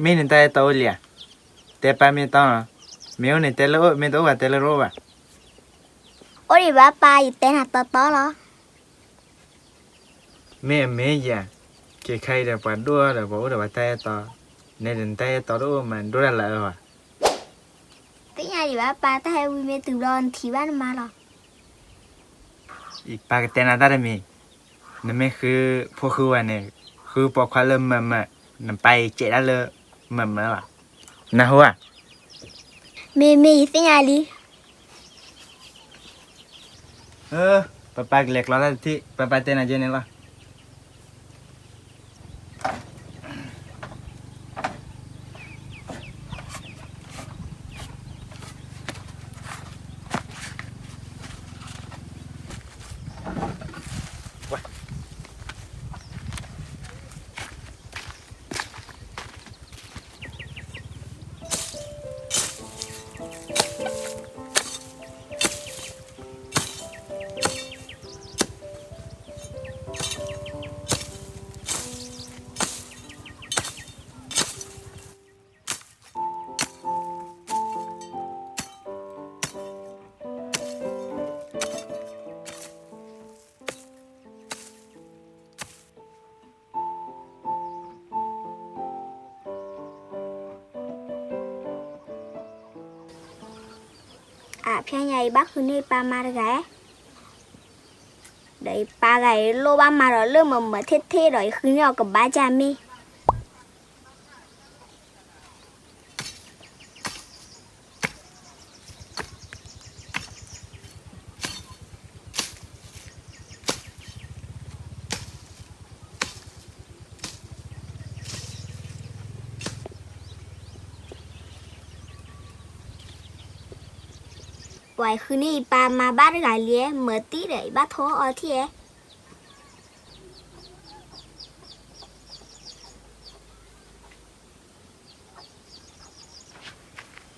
မ့ၢ်နတၢ်အဲၣ်တီအိၣ်လံဧါ, တဲပၢ်မ့ၢ်တီနီၤ, မ့ၢ်အိၣ်န့ၣ်တဲလၢအိၣ်, မ့ၢ်တအိၣ်ဘၣ်တဲလၢတအိၣ်ဘၣ်. အိၣ်ဒံးဘၣ်ပၢ်, ယတဲနၤတီတီလီၤ. မ့ၢ်အမ့ၢ်ယၤ, ခဲခါအံၤဒီးပှၤဒိၣ်ဒီးပှၤအိၣ်ဒီးပှၤတၢ်အဲၣ်တီ, နဲဒၣ်နတၢ်အဲၣ်တီတအိၣ်မး ဒိၣ်တၢ်လၢအၢဘၣ်. သ့ၣ်ညါဒံးဘၣ်ပၢ်, တၢ်ဟဲဝံၤမ့ၢ်တုၤဘျီနထံၣ်ဘၣ်နမါလီၤ. ယပၢ်ကတဲနၤတၢ်တမံၤ, နမ့ၢ်ဃုဖိဃုဝၤန့ၣ်, ဃုပိာ်ခွါလၢမၢာ်မၢာ်, နပၢ်အံၤစဲးဒၣ်လၢမၢာ်မၢာ်လီၤ. နၢ်ဟူဧါ. မ့ၢ်မ့ၢ်ယသ့ၣ်ညါလံ. ပပၢ်ကလဲၤကျီတၢ်တထံၣ်, ပပၢ်တဲနၤကဲန့ၣ်လီၤ. အဖျဲညါအံၤဘၣ်ဃုန့ၢ်ယပၢ်မါတဂၤ, ဒီးယပၢ်ဂၤအံၤလိၣ်ဘၣ်မၤဒီးလၢမၢာ်မၢာ်ထဲထဲဒီး ယဃုန့ၢ်အီၤကဘၣ်ကၢ်မ့ၢ် ပှၤဃုန့ၢ်ယပၢ်မါဘၣ်တဂၤလံ, မၢာ်တံၢ်ဒီး ယဘၣ်ထိအီထံၣ်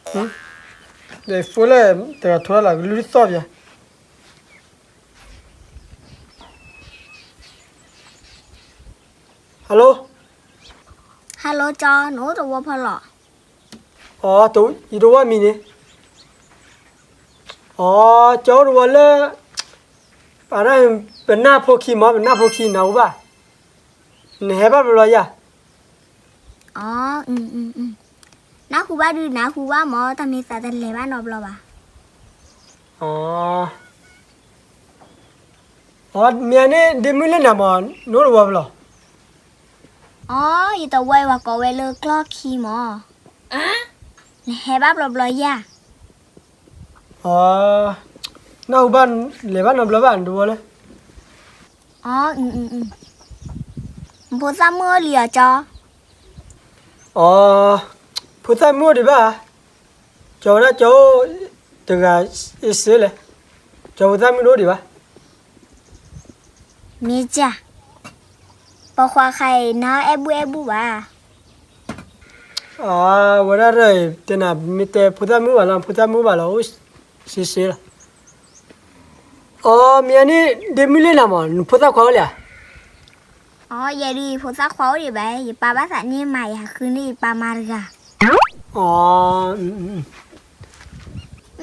ဧါ. ဒီးဖိလၢ တဂၤထိလၢကလုၢ်သီၣ်ပျါ. Hello. Hello ကၠီ, နအိၣ်တဝီဖီလီၤ. အိ, ယတဝီမံၤန့ၣ်. အိ, ကၠီအိၣ်တဝီလၢ ပနၢ်ဖိခံမး, ပနၢ်ဖိခံနၢ်ဟူဘၣ်, နဟဲဘၣ်ဘျီယၤ. အိ, နၢ်ဟူဘၣ်ဒုးနၢ်ဟူဘၣ်မး, တၢ်မ့ၢ်သးတလဲၤဘၣ်နီတဘျီဘၣ်. အိ, အိ, မ့ၢ်န့ၣ် ဒ့မုၣ်လၢနၤမး, နအိၣ်တဝီဖီလီၤ. အိ, ယတဝီအံၤပှၤကိးဝဲလၢကျီၢ်ခံမး, နဟဲဘၣ်ဘျီဘျီယၤ. အိ, နၢ်ဟူဘၣ်လဲၤဘၣ်နီတဘျီဘၣ် နတဝီလၢ. အိ, ဖိသၣ်မုၣ်အိၣ်လံဧါကၠီ. အိ, ဖိသၣ်မုၣ်အိၣ်ဒံးဘၣ်, ကၠီဝဲဒၣ်ကၠီအိၣ်တဂၤစ့လဲၣ်, ကၠီဖိသၣ်မုၣ်တအိၣ်ဒံးဘၣ်. မ့ၢ်ကၠီ, ပိာ်ခွါခါအံၤ နအဲၣ်ဘူၣ်အဲၣ်ဘူၣ်ဘၣ်. အဝဲဒၣ်ဒီး တဲနၤ မ့ၢ်တဲဖိသၣ်မုၣ်ဘၣ်လီၤ, ဖိသၣ်မုၣ်ဘၣ်လီၤ, အိၣ်စ့စ့လီၤ. အိ, မ့ၢ်န့ၣ် ဒ့မုၣ်လၢနၤမး, နဖိသၣ်ခွါအိၣ်လံဧါ. အိ, ယဲဒုး ယဖိသၣ်ခွါအိၣ်ဒံးဘၣ်, ယပၢ်ဘၣ်သးန့ၢ်မၤယၤ ဃုန့ၢ်ယပၢ်မါတဂၤ. အိ,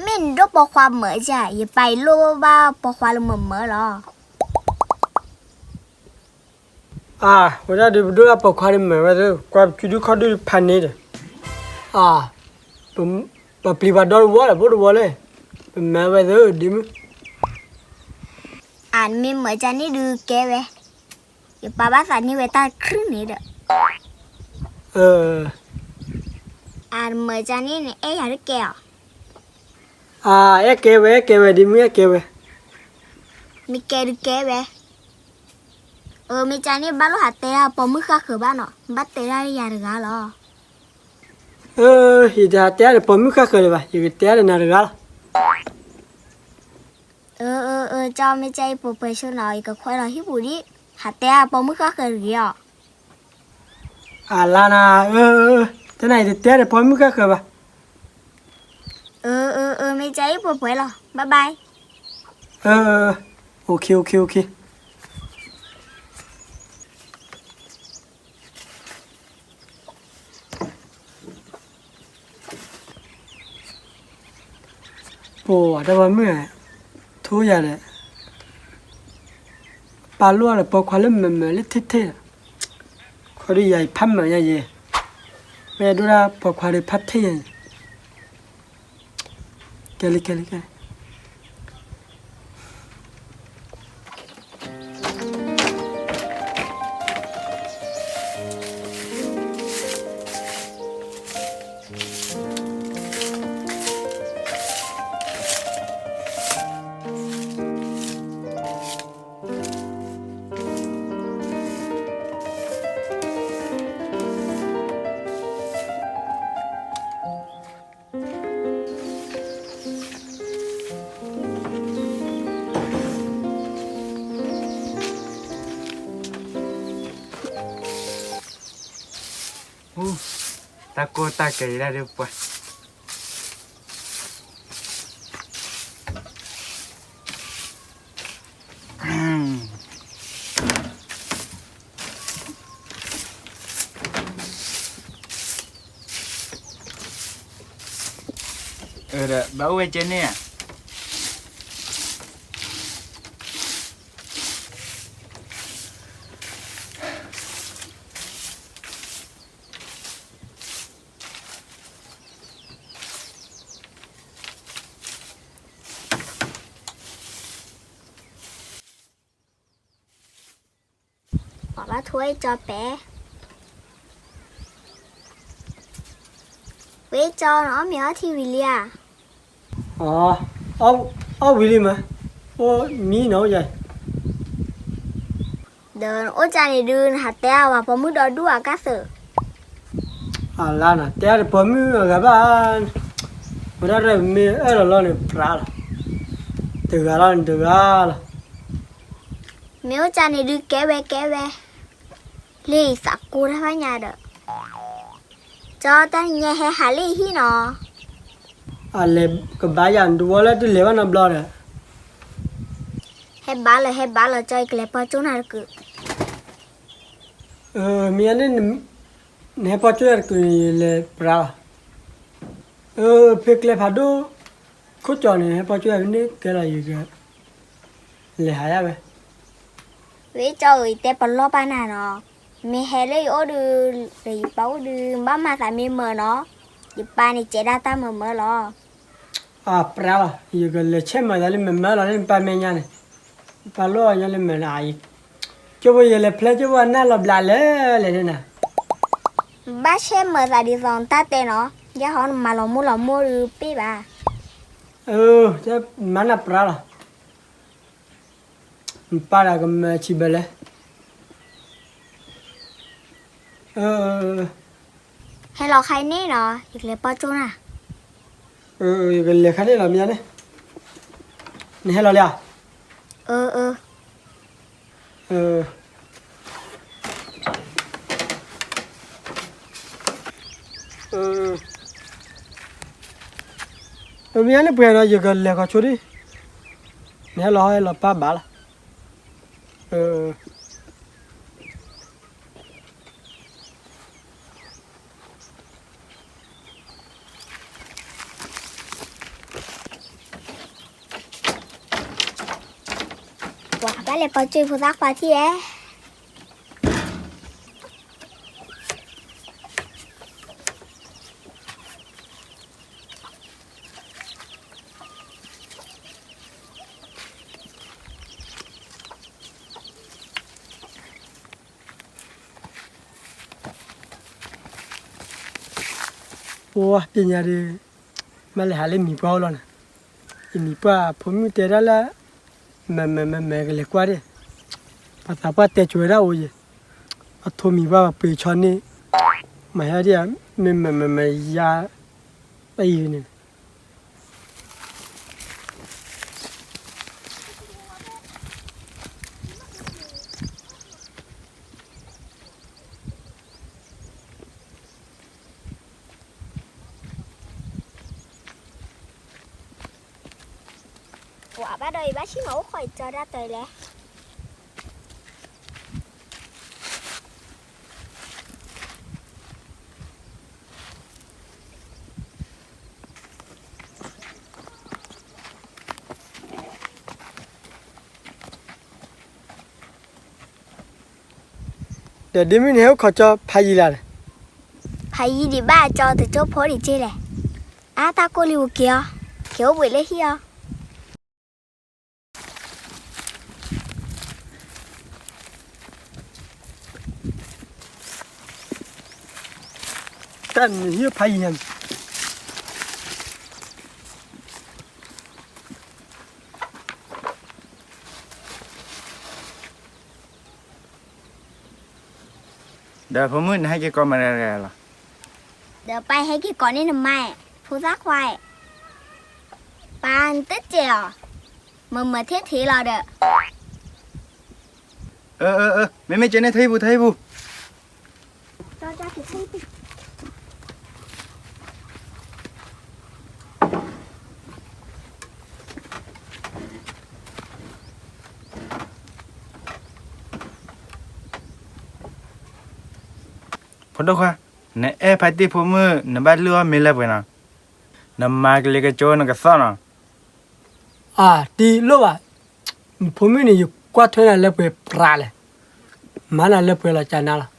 မ့ၢ်နဒိၣ်ပိာ်ခွါမၢာ်ကၠီ, ယပၢ်အံၤလိၣ်ဘၣ်ပိာ်ခွါလၢမၢာ်မၢာ်လီၤ. အဝဲဒၣ်ဒုး ပဒိၣ်ဘၣ်ပိာ်ခွါဒုးမၢာ်ဝဲသ့ၣ်, ကွၢ်ပကုဒုခီၣ်ဒုဖးန့ၣ်ဒီး, အ, ပပျံၤပှၤဒီတဝီလၢ် ဖိတဝီလၢ်, ပမၢဝဲသ့ၣ်ဒ့မုၣ်. အနမ့ၢ်မၢာ်ကၠီန့ၣ်ဒုးကဲဝဲ, ယပၢ်ဘၣ်သးန့ၢ်ဝဲတၢ်တချုးန့ၣ်ဒီး. အမၢာ်ကၠီန့ၣ် နအဲၣ်ယၤတကဲအီၤ. အအဲၣ်ကဲဝဲ အဲၣ်ကဲဝဲ ဒ့မုၣ်အဲၣ်ကဲဝဲ. မ့ၢ်ကဲဒုးကဲဝဲ. အမ့ၢ်ကၠီန့ၣ် ဘၣ်လိၣ်ဟးတဲဒၣ်ပိာ်မုၣ်ဃၣ်ဃၢၤဘၣ်နီၤ, ဘၣ်တဲဒၣ်ယၤတဂၤလီၤ. ယတဟးတဲဒၣ်ဒီးပိာ်မုၣ်ဃၣ်ဃၢၤလၢၤဘၣ်, ယကတဲဒၣ်ဒီးနၤတဂၤလီၤ. အအအ ကၠီမ့ၢ်ကၠီအံၤပှဲၤပှဲၤဆိနီၤ, ယကခွဲးလီၤဟံၣ်ပူၤဒံး, ဟးတဲပိာ်မုၣ်ဃၣ်ဃၢၤတဂ့ၤအီၤ. အလါနၤ, တနၤအံၤတတဲဒီးပိာ်မုၣ်ဃၣ်ဃၢၤဘၣ်. အအအ မ့ၢ်ကၠီအံၤပှဲၤပှဲၤလီၤ, bye bye. အအ okay okay okay. ပှၤတၢ်ပှၤမုၣ်ဧၢ, ထိယၤဒီး ပာ်လိၣ်အီၤဒီးပိာ်ခွါလၢမၢမၢလၢထံၣ်ထံၣ်ဒီး, ခီဒုးယၤအံၤဖးမၢညါယဲ, မ့ၢ်ဒိၣ်ဒၣ်ပိာ်ခွါဒီးဖးထံၣ်ညါ, ကဲလံ ကဲလံ ကဲလံ. တၢ်ကိၢ်တၢ်ကဲၤယဲဒၣ်ဒုးပှၤ ဒီးဘၣ်အိၣ်ဝဲကဲန့ၣ်ဧါ. ပှၤဘၣ်ထိဝဲကၠီပဲာ်, ဝဲကၠီနအီၣ်မ့ၤအီထံဝံၤလံဧါ. အီၣ်ဝံၤလံမး, အိၣ်မံနီၤအိၣ်ယၤ. ဒီးနအိၣ်ကၢန့ၣ်ဒုး နဟးတဲအဝဲပိာ်မုၣ်ဒီဒူၣ်အကါသုး. အလါနၤ တဲအါတပိာ်မုၣ်အဂၤဘၣ်, ဝဲဒၣ်မ့ၢ်အၢၣ်လီၤလီၤန့ၣ် ပြးလီၤ, တဂၤလီၤန့ၣ်တဂၤလီၤ. မ့ၢ်အိၣ်ကၢန့ၣ်ဒုးကဲဝဲကဲဝဲ, လၢယသးကိၢ်တၢ်ဘၣ်ညါဒီး, ကၠီတၢ်နညဲဟဲဟးလၢယဟံၣ်နီၤ. အလဲၤကဘၣ်ယၤ နတဝီလၢတလဲၤဘၣ်နီတဘျီဒီး. ဟဲဘၣ်လီၤ ဟဲဘၣ်လီၤ ကၠီယကလဲၤပီၢ်ကၠိနၤတကုာ်. မ့ၢ်န့ၣ် နဟဲပီၢ်ကၠိယၤတကုာ်န့ၣ် ယလဲၤပြးလီၤ. ဖဲကျဲဖးဒိၣ် ခိၣ်ကၠီန့ၣ် ဟဲပီၢ်ကၠိယၤဖဲန့ၣ်ကဲလီၤ ယက လဲၤဟးယၤဝဲ. ဝဲကၠီဧၢ ယတဲပလီၢ်ပာ်နၤနီၤ, မ့ၢ်ဟဲလၢယအိၣ်ဒုး, လၢယပၢ်အိၣ်ဒုး ဘၣ်မၤသးမ့ၢ်မၢနီၤ, ယပၢ်န့ၣ်ကဲဒၣ်တၢ်မၢမၢလီၤ. အပြးလီၤ ယကလဲၤဆဲးမၤသးလၢမၢမၢလီၤ လၢနပၢ်မဲာ်ညါန့ၣ်, ပၢ်လိၣ်အီၤညါလၢမၢနၤ, ကၠိဖိယလဲၤဖျဲကၠိဖိအနၢ်လီၤဘျးလၢလဲၣ်န့ၣ်နၤ. ဘၣ်ဆဲးမၢသးဒ်သိးနတၢ်တဲနီၤ, ယဲဟီနမၤလီၤမိၢ်လီၤမိၢ်ဒုးပ့ၢ်ဘၣ်. မၤနၢ်ပြးလီၤ. နပၢ်ဒၣ်ကမၢဆံးဘၢလဲၣ်. ဟဲလီၤခါအံၤန့ၣ်နီၤ ယကလဲၤပီၢ်ကၠိနၤ. ယကလဲၤခါန့ၣ်လီၤမ့ၢ်န့ၣ်, နဟဲလီၤလံဧါ. မ့ၢ်န့ၣ်ပှဲၤနီၤ ယကလဲၤခီဆိဒံး, နဟဲလီၤဟဲလီၤပၢ်ဘၣ်လီၤ. ပှၤဘၣ်လဲၤပီၢ်ကၠိဖိသၣ်ခွါထံၣ်ဧါ. ပှၤပညါဒီး မ့ၢ်လဲၤဟးလၢမံၤပှၢ်အိၣ်လီၤနၤ, ယမံၤပှၢ်ဖိမုၣ်တဲဒၣ်လၢ မၢမၢမၢမၢကလဲၤကွၢ်ဒၣ်, ပှၤသးပှၢ်တဲကိၤဝဲဒၣ်အိၣ်ယဲ, အထိးမံၤပှၢ်ပှ့ၤဆီန့ၣ်, မၤဟဲဒၣ် မ့ၢ်မၢမၢမၢယါ, အအံၤန့ၣ် ပှၤဘၣ်ဒီးအံၤဘၣ်ဆံၣ်နီၤအိၣ်ခိးအံၤကၠီဒၣ်တၢ်အံၤလဲၣ်. ပှၤဘၣ်လဲၤပီၢ်ကၠိဖိသၣ်ခွါထံၣ်ဧါ. ဒီးဒ့မုၣ်န့ၣ်ဟဲအိၣ်ခိးကၠီဖးယံၤလၢ်န့ၣ်, ဖးယံၤဒံးဘၣ်ကၠီတကၠိဖိဒံးက့လဲၣ်. အါတၢ်ကိၢ်လံဧိၤက့ၤအီၤ, က့ၤအိၣ်ဘှံးလၢဟံၣ်အီၤ. တၢ်နဟံၣ်ဖးယံၤညါန့ၣ် ဒီးဖိမုၣ်နဟဲက့ၤကိးမတၤတဂၤလီၤ. ဒီးပၢ်ဟဲက့ၤကိးန့ၢ်နမါ, ဖိသၣ်ခွါ, ပၢ်နတစဲးအီၤ, မမၤထဲထဲလီၤဒီး. မ့မ့ၢ်ကဲန့ၣ်ထံပူၤထံပူၤ ဖိဒိၣ်ခွါ, နအဲၣ်ဖါတံၢ်ဖိမုၣ် နဘၣ်လုၢ်အီၣ်မ့ၤလၢပှဲၤနီၤ, နမၤကလံၤကကၠိနကသီၣ်နီၤ. အတံၢ်လိၣ်ဘၣ်, ဖိမုၣ်န့ၣ် ယကွၢ်ထွဲနၤလၢပှဲၤပြးလဲၣ်, မၤနၤလၢပှဲၤလီၤကနၤလီၤ.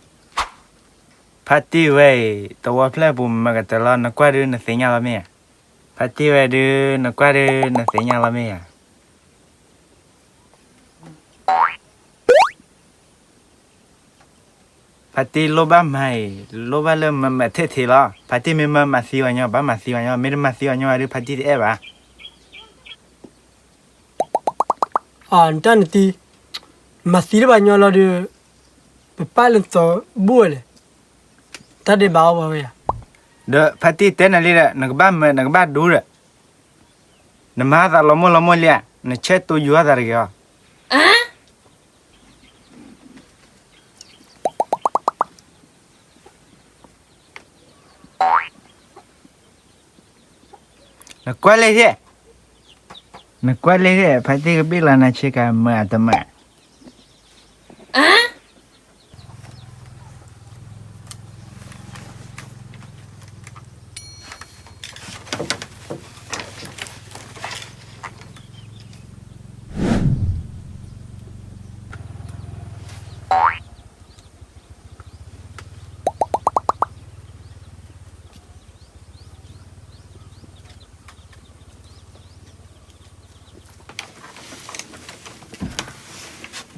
ဖါတံၢ်ဝဲအံၤ တဝီဖျၢၣ်ပူၤမၤကတၢၢ်လီၤ, နကွၢ်ဒုးနသ့ၣ်ညါလီၤမ့ၢ်ဧါ. ဖါတံၢ်ဝဲဒုး နကွၢ်ဒုးနသ့ၣ်ညါလီၤမ့ၢ်ဧါ. ဖါတံၢ်လိၣ်ဘၣ်မၤအံၤ လိၣ်ဘၣ်လၢမၤမၤထဲထဲလီၤ. ဖါတံၢ်မ့ၢ်မၤမၤသံဝဲညီ ဘၣ်မၤသံဝဲညီ, မ့ၢ်တမၤသံဝဲညီဒုး ဖါတံၢ်တအဲၣ်ဘၣ်. နတၢ်နတံၢ်, မၤသံတဘၣ်ညီလီၤဒီး ပပၢ်လၢသိးဘူၣ်ဝဲလဲၣ်, တၢ်ဒဲးဘးအီၤဝဲယၤ. ဒီးဖါတံၢ်တဲနၤလံဒီး နကဘၣ်မၤနကဘၣ်ဒိဒီး နမၤသးလီၤမိၢ်လီၤမိၢ်လံဧါ, နဆဲးတိယိၤသးတဂ့ၤအီၤ. နကွၢ်လၢဟ့ၣ်, နကွၢ်လၢဟ့ၣ် ဖါတံၢ်ကဘ့ၣ်လီၤနၤဆ့ကၤ မၤအတမၤ.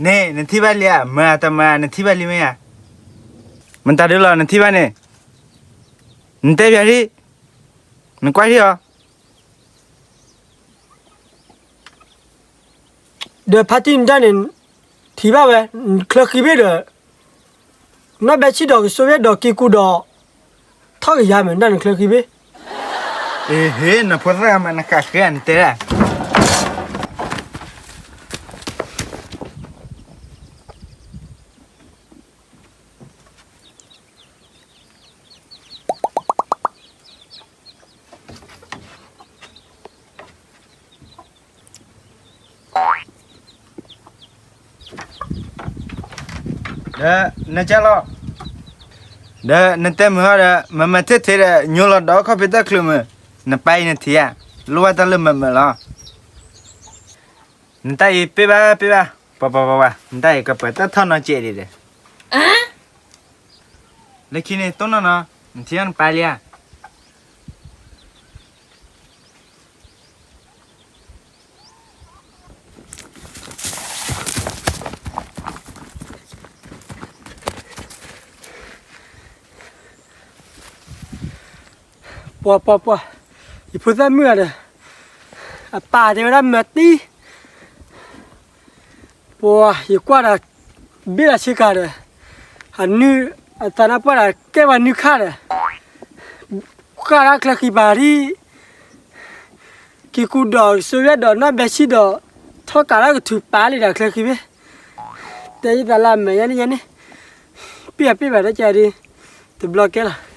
န့ၣ် နထံၣ်ဘၣ်လံဧါ, မၤအတမၤ နထံၣ်ဘၣ်လံမ့ၢ်ဧါ. မတၤဒုလီၤ နထံၣ်ဘၣ်န့ၣ်, နတဲပၠးဒံး, နကွၢ်ထံၣ်အီၤ. ဒီးဖါတံၢ်နတၢ်န့ၣ် ထံၣ်ဘၣ်ဝဲ, နချၢဃံဘ့ၣ်ဒီး နီၢ်ဘဲဆံၣ်ဒီးကစိဝဲဒီးက့ၤကူဒီး ထီၣ်ကယၤမ့ၢ်ဒၣ်နချၢဃံဘ့ၣ်. အ့ဟ့ၣ် နဖိသၣ်မး နဃးဃဲနတဲဒၣ်. ဒီးနကလီၤ, ဒီးနတဲမုာ်ဟီဒီး မၤမၤထဲထဲဒီး ညိလီၤဒီးခီၣ်ဖံးတၢ်ချုးမုာ်, နပၢ်အံၤနထံၣ်ဧါ, လိၣ်ဘၣ်တၢ်လၢမၤမၤလီၤ. နတၢ်အံၤပ့ၢ်ဘၣ်ပ့ၢ်ဘၣ်, ပှၤပှၤပှၤပှၤ, နတၢ်အံၤကပှဲၤတၢ်ထီၣ်နီၤကဲးဒံးဒီး, လၢခံန့ၣ်တိၢ်နီၢ်နီၤ, နထံၣ်နပၢ်လံဧါ. ပှၤပှၤပှၤ, ယဖိသၣ်မုၣ်ဂၤဒီး အပၢ်တဲဝဲဒၣ်မၤတံၢ်, ပှၤယကွၢ်ဒီး ဘ့ၣ်လီၤဆ့ကၤဒီး အနုၢ်အသးနါပှၢ်ဒီး ကဲပှၤနုၢ်ခါဒီး ဃၣ်ဒၣ်ချၢဃံပၤဒံး, က့ၤကူဒီးကစိဝဲဒီးနီၢ်ဘဲဆံၣ်ဒီး ထီၣ်ကးလၢကထုးပာ်လံဒီးချၢဃံဘ့ၣ်, တဲယသးလၢအမဲာ်ညါန့ၣ်ညါန့ၣ်, ပ့ၢ်အပ့ၢ်ဘၣ်တကဲဒံး, တဘျီကဲလီၤ.